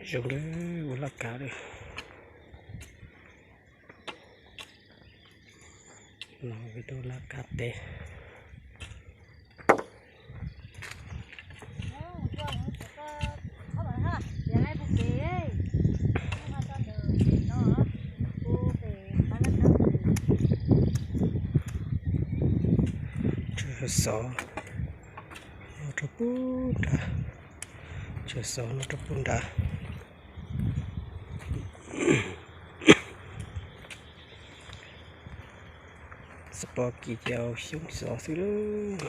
Zoo li ua laj kab li. No tus laj kab teb. Tshuav xov no rau pub nrad, tshuav xov no rau pub nrad. Xov pos kis ces xyoob xov xwb lawm,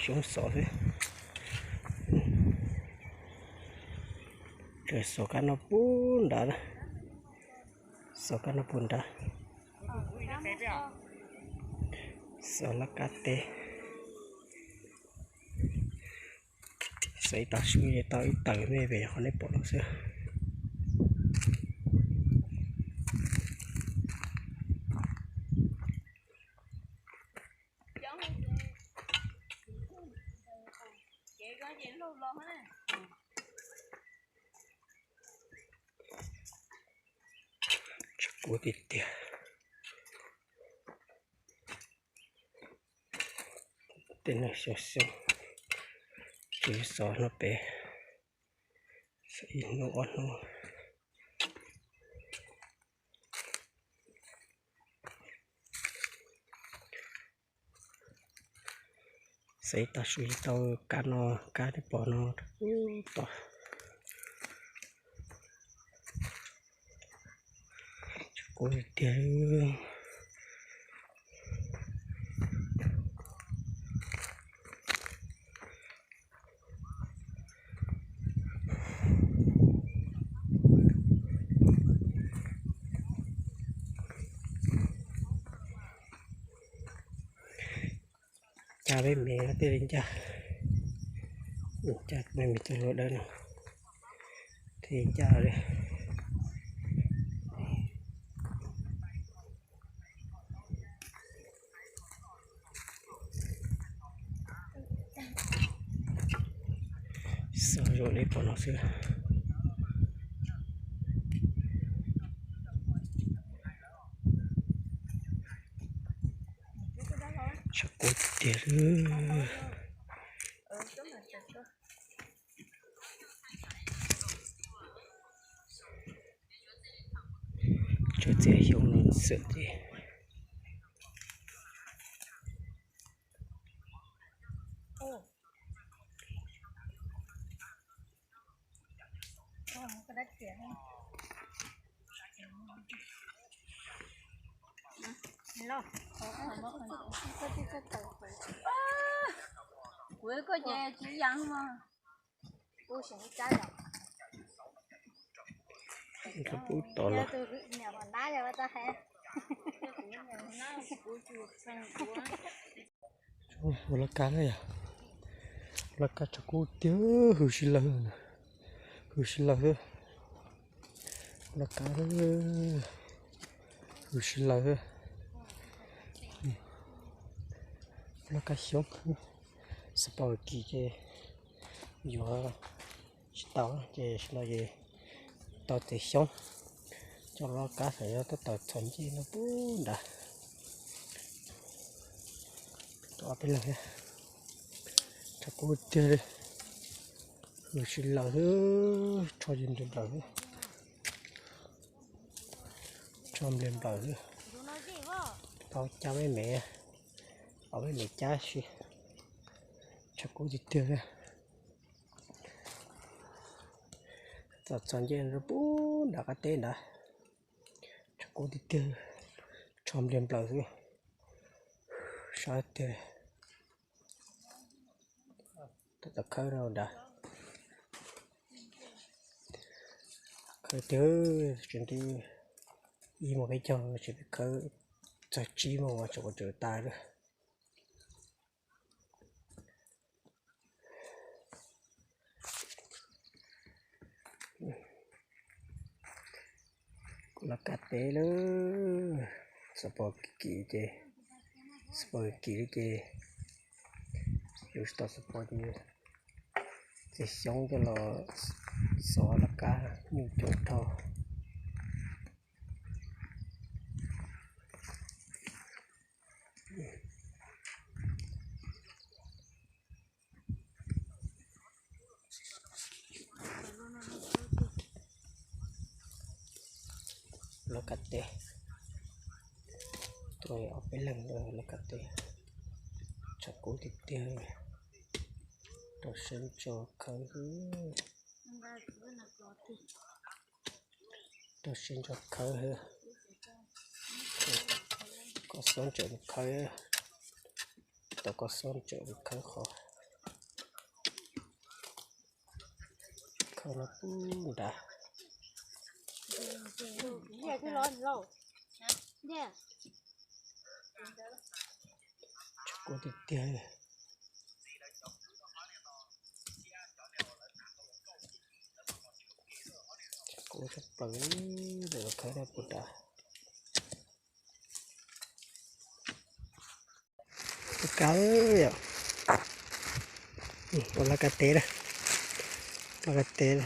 xyoob xov xwb. Tshuav xov kab no pub nrad, xov kab no pub nrad. Xov laj kab teb. Xov ib tag su tau ib tawm me pem qhov nej pom no xwb. Tshav kub tiag tiag. Tej neeg xyoo xyoo, tshuav xov no pem, xov ib hnub ob hnub. Xov ib tag su tau kab no, kab nej pom no rau pub tod. Tshav kub tiag tiag. Cab peb me thiaj li ncaj, cab peb me cog lua dawb no thiaj li ncaj li. Xov zoo li pom no xwb. Tshav kub tiag li. Tshuav txiag xyoob no xwb ces. Kuv koj ces tsis yas mas. Pub tod los. Ua laj kab na yom, ua laj kab tshav kub tiag, hws si lawg, hws si lawg xwb. Ua laj kab, hws si lawg xwb. Ua laj kab xyoob, xov pos kis ces yuav tsis tau ces sawv daws ces tau txiav xyoob coj los laj kab, xyov yog tab tom txhos ncej no pub nrad. Tau ob peb leeg thiab. Tshav kub tiag li, hws si lawg xwb, rho npliag nplaws xwb, rho npliag nplaws xwb. Tau cab peb me, ob peb me cab si. Tshav kub tiag tiag li. Txom txom nyem rau pub nram qab teb nrad. Tshav kub tiag tiag, rho npliag nplaws xwb. Sab tiag. Tab tom khawb no nrad. Khawb tiag, tsis nti ib moos peb caug tsis khawb, txog tsib moos mas tseem ua tseem tas lawm. Kuv los kaj teb lawm, xov pos kim ces, xov pos kim li ces, yuav tsis tau xov pos ces txiav xyoob coj los Xov laj kab nyuj coom dhau. Laj kab teb, tuaj ob peb leeg laj kab teb, tshav kub tiag tiag. Rau siab ntso khawb, rau siab ntso khawb. Koj xob ntsaum mus khawb, tau koj xob ntsaum mus khawb qhov, khawb no pub nrad. Tshav kub tiag tiag. Tshav kub tshaj plaws, lawv khawb rau puag nrad. Laj kab yom, ua laj kab teb na, laj kab teb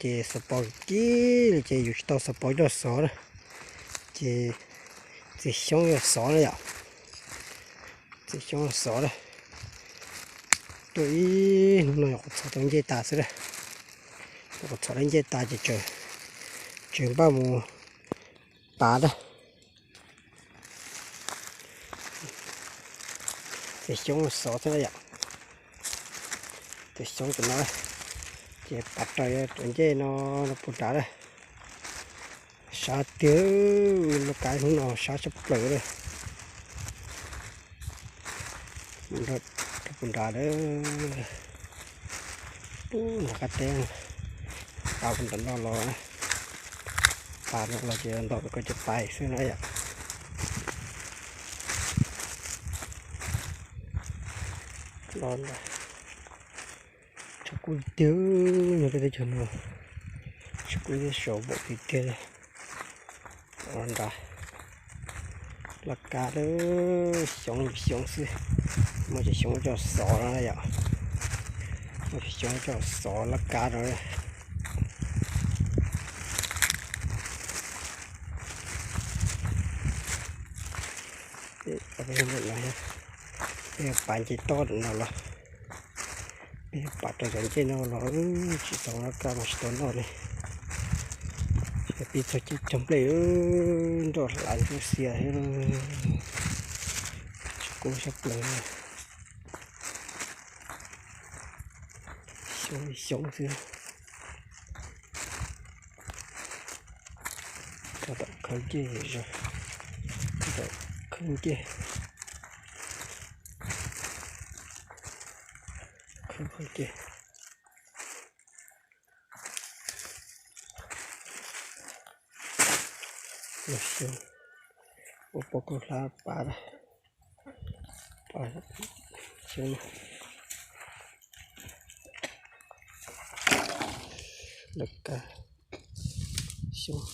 ces xov pos kib li ces yus tsis tau xov pos coj xov na, ces txiv xyoob yog xov na yom, txiv xyoob yog xov na. Tuaj ib hnub no nyuam qhuav txhom tau ncej tas xwb na, nyuam qhuav txhom tau ncej tas ces tseem npaj mus pav na. Txiv xyoob xov xwb na yom, txiv xyoob tus no, ces pav raws cov ncej no puag nrad na. Sab tiag, laj kab hnub no sab tshaj plaws li. Rau puag nrad lawm, pub nram qab teb, pav puag nram no los, pav no los ces ntaus koj cov tais xwb na yom. Los ntag, tshav kub tiag, nyob peb teb chaws no tshav kub thiab sov npaum tiag tiag li. Los ntag, laj kab lawm, xyoob xyoob xwb, muaj cov xyoob coj xov no na yom, muaj cov xyoob coj xov laj kab no. Peb pav nce toj no los, peb pav rau cov ncej no los tsis tau laj kab mas tsis tau noj li. Pib txog ceg cog nplej, nroj hlav ntsuab xiav thiab, tshav kub tshaj plaws. Xyoob xyoob xwb. Tab tom khawb ncej, tab tom khawb ncej, khawb ncej. Ua pob kws hlab pav, pav xyoob, laj kab, xyoob.